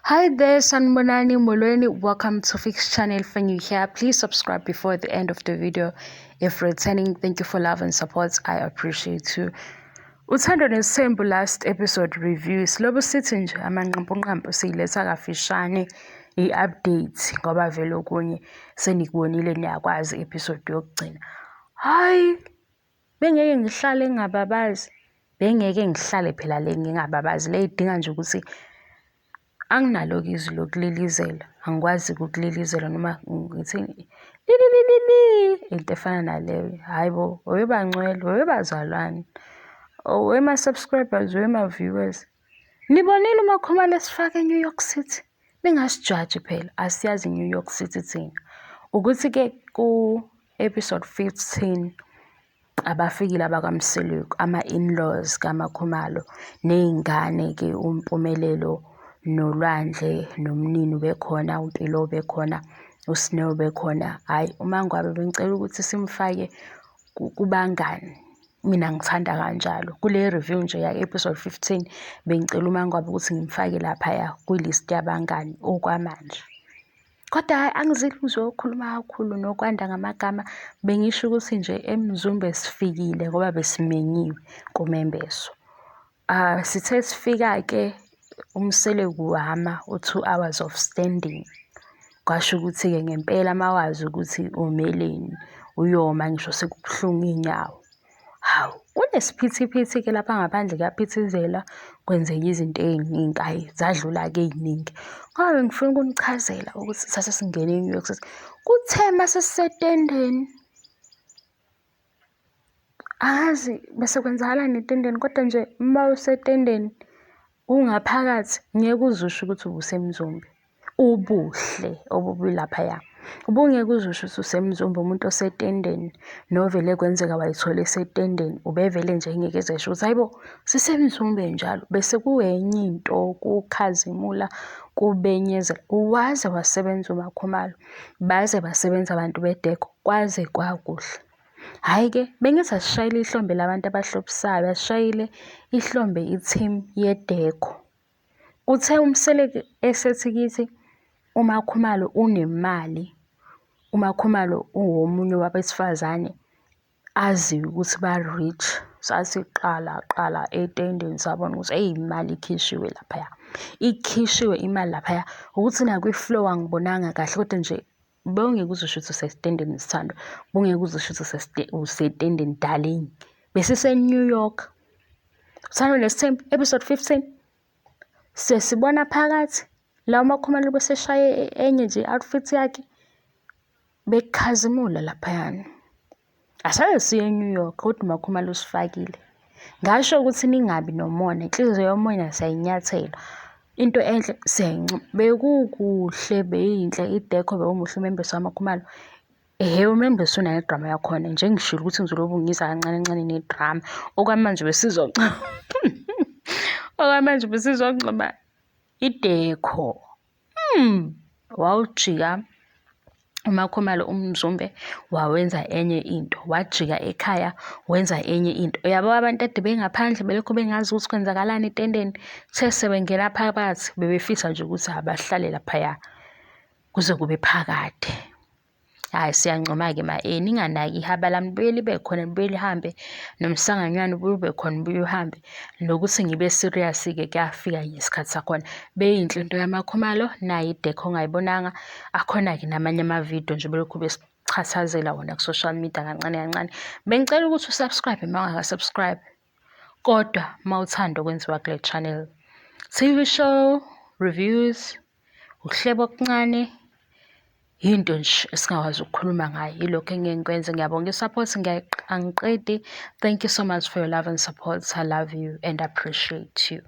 Hi there, Sanibonani Molweni. Welcome to Fix Channel. If you're new here, please subscribe before the end of the video. If returning, thank you for love and support. I appreciate you. Uthando Nesithembu last episode review. Silobu sithi nje amanqampunqampu siyiletha kafishane i-update ngoba vele okunye senikubonile niyakwazi episode yokugcina. Hayi, bengeke ngihlale ngingababazi. Bengeke ngihlale phela le ngingababazi. Le idinga nje ukuthi anginalo-ke izwi lokulilizela, angikwazi-ke ukulilizela noma ngithini lilililili into efana naleyo. Hhayi bo, webangcwele, webazalwane, wema-subscribers, wema-viewers. Nibonile uMakhumalo esifaka e-New York City? Ningasijaji phela, asiyazi i-New York City thina. Ukuthi-ke ku-episode 15 abafikile abakwaMseleku, ama-in-laws kaMakhumalo ney'ngane-ke uMpumelelo noLwandle noMnini ubekhona, uMpilo ubekhona, uSne ubekhona. Hhayi, uMaNgwabe bengicela ukuthi simfake kubangani. Mina ngithanda kanjalo. Kule review nje ya-episode 15 bengicela uMaNgwabe ukuthi ngimfake laphaya kwi-list yabangani okwamanje. Kodwa hhayi angizile ukuzokhuluma kakhulu nokwanda ngamagama. Bengisho ukuthi nje eMzumbe sifikile ngoba besimenyiwe kumembeso. Sithe sifika-ke uMseleku wama u-two hours of standing. Kwasho ukuthi-ke ngempela uma wazi ukuthi umeleni uyoma ngisho sekubuhlungu iy'nyawo. Hawu, kunesiphithiphithi-ke lapha ngaphandle kuyaphithizela, kwenzeka izinto ey'ningi, hhayi zadlula-ke ey'ningi. Ngoba bengifuna ukunichazela ukuthi sase singene e-New York City. Kuthe uma sesisetendeni, angazi bese kwenzakalani etendeni kodwa nje uma usetendeni ungaphakathi ngeke uze usho ukuthi ubuseMzumbe. Ubuhle obubilaphaya. Ubungeke uze usho ukuthi useMzumbe umuntu osetendeni novele kwenzeka wayithola esetendeni ubevele nje engeke eze esho ukuthi hayi bo siseMzumbe njalo. Bese kuwenye into kukhazimula kubenyezela. Waze wasebenza uMakhumalo, baze basebenza abantu bedekho kwaze kwakuhle. Hhayi-ke bengithi asishayele ihlombe labantu abahlobisayo, asishayele ihlombe i-team yedekho. Uthe uMseleku esethi kithi uMakhumalo unemali, uMakhumalo uwomunye wabesifazane aziyo ukuthi ba-rich. Sasiqala qala etendeni sabona ukuthi eyi imali ikhishiwe laphaya. Ikhishiwe imali laphaya. Ukuthi nakwi-floor angibonanga kahle kodwa nje bewungeke uze usho ukuthi usesitendeni sithandwa, bungeke uze usho ukuthi usetendeni darling. Besise-New York. Uthando Nesithembu episode 15. Sesibona phakathi la uMakhumalo beseshaye enye nje i-outfit yakhe bekukhazimula laphayana. Asaze siye eNew York kodwa uMakhumalo usifakile. Ngasho ukuthi ningabi nomona, inhliziyo yomona siyayinyathela. Into enhle siyayincoma. Bekukuhle, beyinhle i-decor, bewumuhle umembeso kaMakhumalo. Ehhe umembeso unayo idrama yakhona nje ngishilo ukuthi ngizolobu ngiza kancane kancane nedrama. Okwamanje besizoncoma okwamanje besizoncoma i-decor. Wawujika uMakhumalo uMzumbe wawenza enye into, wajika ekhaya wenza enye into. Uyabo abantu ade bengaphandle belokhu bengazi ukuthi kwenzakalani etendeni, kuthe sebengena phakathi bebefisa nje ukuthi abahlale laphaya kuze kube phakade. Hhayi siyancoma-ke ma-E, ninganaki ihaba lami libuye libe khona libuye lihambe, nomsanganywana ubuye ube khona ubuye uhambe. Nokuthi ngibe serious-ke kuyafika ngesikhathi sakhona. Beyinhle into yaMakhumalo, nayi i-decor ongayibonanga. Akhona-ke namanye amavidiyo nje belokhu besichathazela wona ku-social media kancane kancane. Bengicela ukuthi u-subscribe uma ungaka-subscribe. Kodwa uma uthanda okwenziwa kule channel. TV show, reviews, ukuhleba okuncane, yinto nje esingakwazi ukukhuluma ngayo. Yilokhu engike ngikwenze. Ngiyabonga i-support angiqedi. Thank you so much for your love and support. I love you and appreciate you.